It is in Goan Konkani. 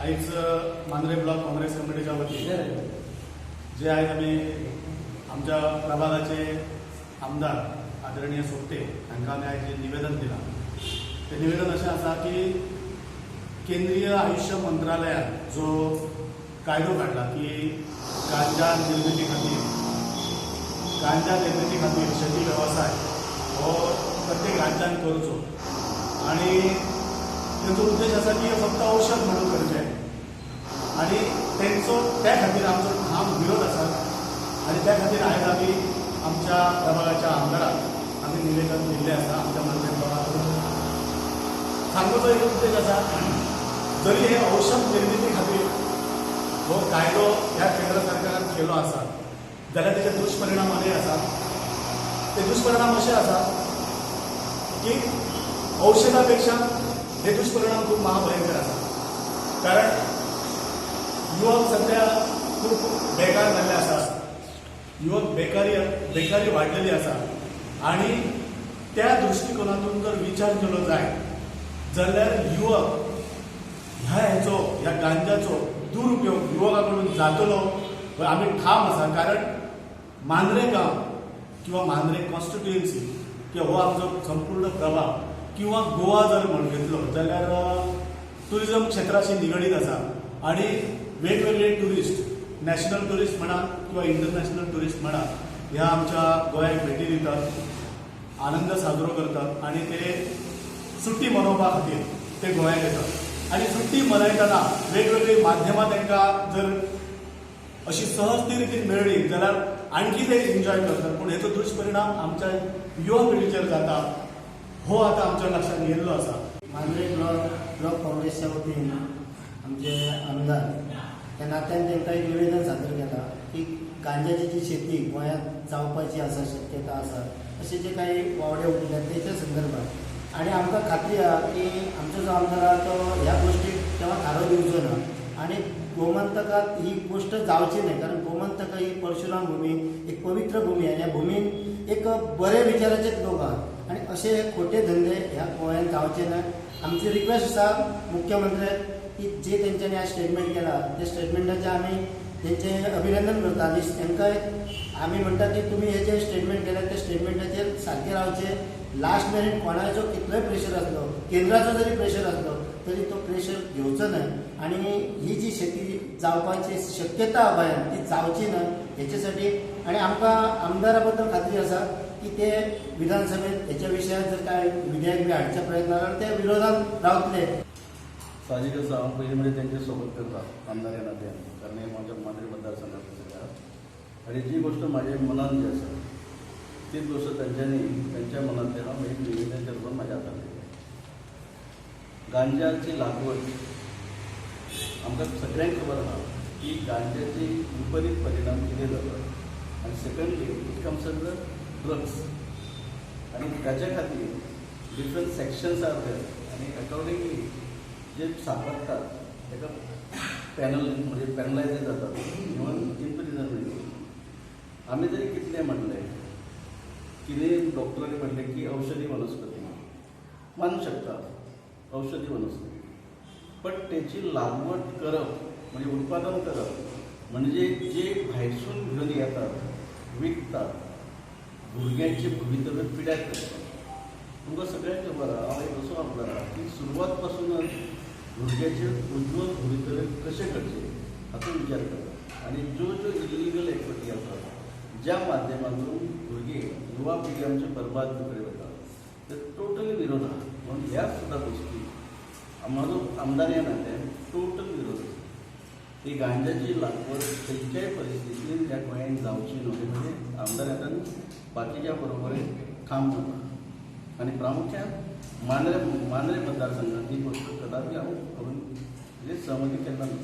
आयज मांद्रे ब्लॉक काँग्रेस कमिटीच्या वतीन जे आयज आमी आमच्या प्रभागाचे आमदार आदरणीय सोपटे हांकां आमी आयज जें निवेदन दिलां, तें निवेदन अशें आसा की केंद्रीय आयुश्य मंत्रालयान जो कायदो काडला की गांजा निर्मिती खातीर शेती वेवसाय हो प्रत्येक राज्यान करचो आणि तेंचो उद्देश आसा की हे फक्त औषध म्हणून करचें आणि तेंचो त्या खातीर आमचो ठाम विरोध आसा. आणि त्या खातीर आयज आमी आमच्या प्रभागाच्या आमदाराक आमी निवेदन दिल्लें आसा. आमच्या मांद्रे ब्लॉकातून सांगपाचो एक उद्देश आसा, जरी हे औषध निर्मिती खातीर हो कायदो ह्या केंद्र सरकारान केलो आसा जाल्यार तेचे दुश्परिणाम आनी आसा. ते दुश्परिणाम अशे आसा की औषधा पेक्षा हे दुश्परिणाम खूब महाभयंकर आसा, कारण युवक सध्या खूब बेकार जाल्ले आसा. युवक बेकारी बेकारी वाडलेली आसा आणि त्या दृश्टिकोनातून जर विचार केलो जायत जाल्यार युवक ह्या हेचो, ह्या गांजाचो दुरुपयोग युवका कडून जातलो हो आमी ठाम आसा. कारण मांद्रे गांव किंवा मांद्रे कॉन्स्टिट्युएन्सी किंवा हो आमचो संपूर्ण प्रभाग किंवा गोवा जर म्हण घेतलो जाल्यार टुरिझम क्षेत्राशी निगडीत आसा आणि वेगवेगळे टुरिस्ट, नॅशनल टुरिस्ट म्हणा किंवा इंटरनॅशनल टुरिस्ट म्हणा, ह्या आमच्या गोंयाक भेटी दितात, आनंद साजरो करतात आणि ते सुट्टी मनोवपा खातीर ते गोंयांत येतात. आणि सुट्टी मनयतना वेगवेगळी माध्यमां तांकां जर अशी सहज रितीन मेळ्ळी जाल्यार आणखी ते एन्जॉय करतात. पूण हेचो दुश्परिणाम आमच्या युवा पिढीचेर जाता हो आतां आमच्या लक्षात येयल्लो आसा. मांद्रे ब्लॉक ब्लॉक काँग्रेसच्या वतीन आमचे आमदार त्या नात्यान तांकां एक निवेदन सादर केलां की गांजाची जी शेती गोंयांत जावपाची आसा, शक्यता आसा, अशे जे काही वावडे उठल्यात तेच्या संदर्भात. आणि आमकां खात्री आहा की आमचो जो आमदार आहा तो ह्या गोश्टीक केन्ना थारो दिवचो ना आणि गोमंतकात ही गोष्ट जावची न्हय, कारण गोमंतक ही परशुराम भूमी, एक पवित्र भूमी आनी ह्या भुमीन एक बरे विचाराचेच लोक आहात आणि असे खोटे धंदे ह्या गोंयांत जावचे ना. आमची रिक्वेस्ट आसा मुख्यमंत्र्याक की जे तेंच्यांनी आज स्टेटमेंट केला त्या स्टेटमेंटाचें आमी तेंचें अभिनंदन करता आनी तांकां आमी म्हणटा की तुमी हे जे स्टेटमेंट केलें त्या स्टेटमेंटाचेर सारकें रावचें. लास्ट मेरेन कोणाचो कितलोय प्रेशर आसलो, केंद्राचो जरी प्रेशर आसलो तरी तो प्रेशर घेवचो न्हय आणि ही जी शेती जावपाची शक्यता गोंयांत ती जावची न्हय हेच्यासाठी. आणि आमकां आमदारा बद्दल खात्री आसा की ते विधानसभेत हेच्या विशयात जर काय विधेयक बी हाडच्या प्रयत्न जाल्यार ते विरोधात रावतले. साहजिक आसा, हांव पयलीं म्हणजे तेंचे सोबत करता आमदार ह्या नात्यान, कारण हे म्हाज्या मांद्रे मतदारसंघातले सगळे आहात. आनी जी गोश्ट म्हाज्या मनान जी आसा तीच गोश्ट तेंच्यांनी तेंच्या मनांतल्यान हांव एक निवेदनाच्या रुपान म्हाज्या हातान दिलें. गांजाची लागवड, आमकां सगळ्यांक खबर आहा की गांजाचे विपरीत परिणाम कितें जातात आनी secondly, it comes under drugs आनी ताच्या खातीर डिफरंट सेक्शन्स are there आनी अकॉर्डिंगली जे सापडटात ताका पॅनल म्हणजे पॅनलायज जातात, इवन इम्प्रिजनमेंट. आमी जरी कितलें म्हणलें, कितें डॉक्टरांनी म्हणलें की औषधी वनस्पती, मानू शकता औषधी वनस्पती, पण त्याची लागवड करप म्हणजे उत्पादन करप म्हणजे जे भायरसून घेवन येतात, विकतात, भुरग्यांचे भवितव्य पिड्यार करतात. तुमकां सगळ्यांक खबर आहा, हांव एक असो आमदार आहा की सुरवात पासूनच भुरग्याचे उज्ज्वल भवितव्य कशें करचें हाचो विचार करता. आनी ज्यो ज्यो इलिगल एक्टिविटी आसात ज्या माध्यमातून भुरगे, युवा पिढी आमची बरबाद कडेन वता, ते टोटली विरोध आहा. म्हणून ह्या सुद्दां गोश्टी म्हजो आमदार ह्या नात्यान टोटल विरोध आसा. ही गांजाची लागवड खंयच्याय परिस्थितीन ह्या गोंयांत जावची न्हय म्हणजे आमदार ह्यातून बाकीच्या बरोबर ठाम जाता. आनी प्रामुख्यान मांद्रे मांद्रे मतदारसंघात ही गोष्ट कदापि हांव करून म्हणजे सहमती केन्ना ना.